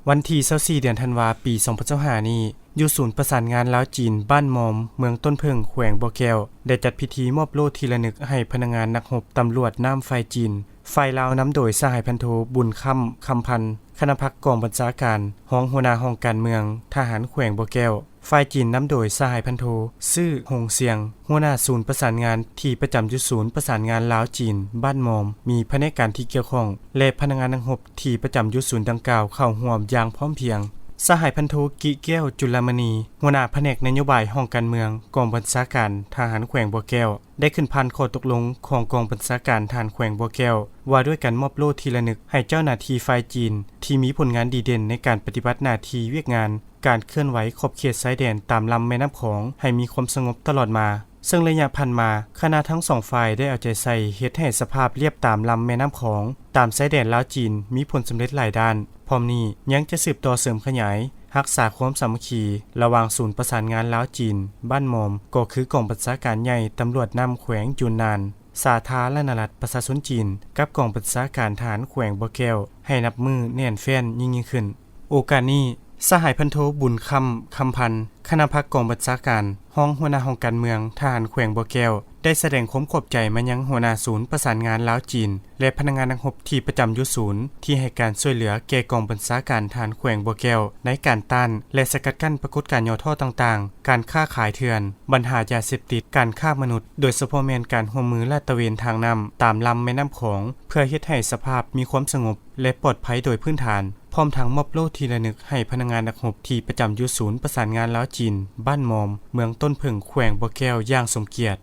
ວັນທີຊາວສີ່ ເດືອນທັນວາ ປີສອງພັນຊາວຫ້ານີ້, ຢູ່ສູນປະສານງານລາວ-ຈີນ ບ້ານມອມ, ເມືອງຕົ້ນເຜິ້ງ, ແຂວງບໍ່ແກ້ວ ໄດ້ຈັດພິທີມອບໂລ່ທີ່ລະນຶກໃຫ້ພະນັກງານນັກຮົບຕຳຫຼວດນ້ຳຝ່າຍຈີນ, ຝ່າຍລາວນຳໂດຍສະຫາຍພັນໂທ ບຸນຄ້ຳ ຄຳພັນ, ຄະນະພັກກອງບັນຊາການ, ຮອງຫົວໜ້າຫ້ອງການເມືອງ, ທະຫານແຂວງບໍ່ແກ້ວ, ຝ່າຍຈີນນຳໂດຍສະຫາຍພັນໂທ ຊື່ ຫົງຊຽງ, ຫົວໜ້າສູນປະສານງານທີ່ປະຈຳຢູ່ສູນປະສານງານລາວ-ຈີນ ບ້ານມອມ, ມີພະແນກການທີ່ກ່ຽວຂ້ອງ ແລະ ພະນັກງານນັກຮົບທີ່ປະຈຳຢູ່ສູນດັ່ງກ່າວເຂົ້າຮ່ວມຢ່າງພ້ອມພຽງ. ສະຫາຍພັນໂທ ກິແກ້ວ ຈຸລະມະນີ, ຫົວໜ້າພະແນກນະໂຍບາຍຫ້ອງການເມືອງ, ກອງບັນຊາການທະຫານແຂວງບໍ່ແກ້ວ ໄດ້ຂຶ້ນຜ່ານຂໍ້ຕົກລົງຂອງກອງບັນຊາການທະຫານແຂວງບໍ່ແກ້ວ ວ່າດ້ວຍການມອບໂລ່ທີ່ລະນຶກໃຫ້ເຈົ້າໜ້າທີ່ຝ່າຍຈີນທີ່ມີຜົນງານດີເດັ່ນໃນການປະຕິບັດໜ້າທີ່ວຽກງານ ການເຄື່ອນໄຫວຂອບເຂດຊາຍແດນຕາມລຳແມ່ນ້ຳຂອງໃຫ້ມີຄວາມສະຫງົບຕະຫຼອດມາ, ເຊິ່ງໄລຍະຜ່ານມາ ຄະນະທັງສອງຝ່າຍໄດ້ເອົາໃຈໃສ່ເຮັດໃຫ້ສະພາບລຽບຕາມລຳແມ່ນ້ຳຂອງ ຕາມຊາຍແດນລາວ-ຈີນ ມີຜົນສຳເລັດຫຼາຍດ້ານ. ພ້ອມນີ້ຍັງຈະສືບຕໍ່ເສີມຂະຫຍາຍ ຮັກສາຄວາມສາມັກຄີລະຫວ່າງສູນປະສານງານລາວ-ຈີນ ບ້ານມອມ, ກໍຄືກອງບັນຊາການໃຫຍ່ຕຳຫຼວດນ້ຳແຂວງຢຸນນານ, ສາທາລະນະລັດປະຊາຊົນຈີນ ກັບກອງບັນຊາການທະຫານແຂວງບໍ່ແກ້ວ ໃຫ້ນັບມື້ແໜ້ນແຟ້ນຍິ່ງໆຂຶ້ນ. ໂອກາດນີ້, ສະຫາຍພັນໂທ ບຸນຄ້ຳ ຄຳພັນ, ຄະນະພັກກອງບັນຊາການ, ຮອງຫົວໜ້າຫ້ອງການເມືອງ, ທະຫານແຂວງບໍ່ແກ້ວ ໄດ້ສະແດງຄວາມຂອບໃຈມາຍັງຫົວໜ້າສູນປະສານງານລາວ-ຈີນ ແລະ ພະນັກງານນັກຮົບທີ່ປະຈຳຢູ່ສູນ ທີ່ໃຫ້ການຊ່ວຍເຫຼືອແກ່ກອງບັນຊາການທະຫານແຂວງບໍ່ແກ້ວ ໃນການຕ້ານ ແລະ ສະກັດກັ້ນປາກົດການຫຍໍ້ທໍ້ຕ່າງໆ, ການຄ້າຂາຍເຖື່ອນ, ບັນຫາຢາເສບຕິດ, ການຄ້າມະນຸດ, ໂດຍສະເພາະແມ່ນການຮ່ວມມືລາດຕະເວນທາງນ້ຳຕາມລຳແມ່ນ້ຳຂອງ ເພື່ອເຮັດໃຫ້ສະພາບມີຄວາມສະຫງົບ ແລະ ປອດໄພໂດຍພື້ນຖານ, ພ້ອມທັງມອບໂລ່ທີ່ລະນຶກໃຫ້ພະນັກງານນັກຮົບທີ່ປະຈຳຢູ່ສູນປະສານງານລາວ-ຈີນ ບ້ານມອມ, ເມືອງຕົ້ນເຜິ້ງ, ແຂວງບໍ່ແກ້ວ ຢ່າງສົມກຽດ.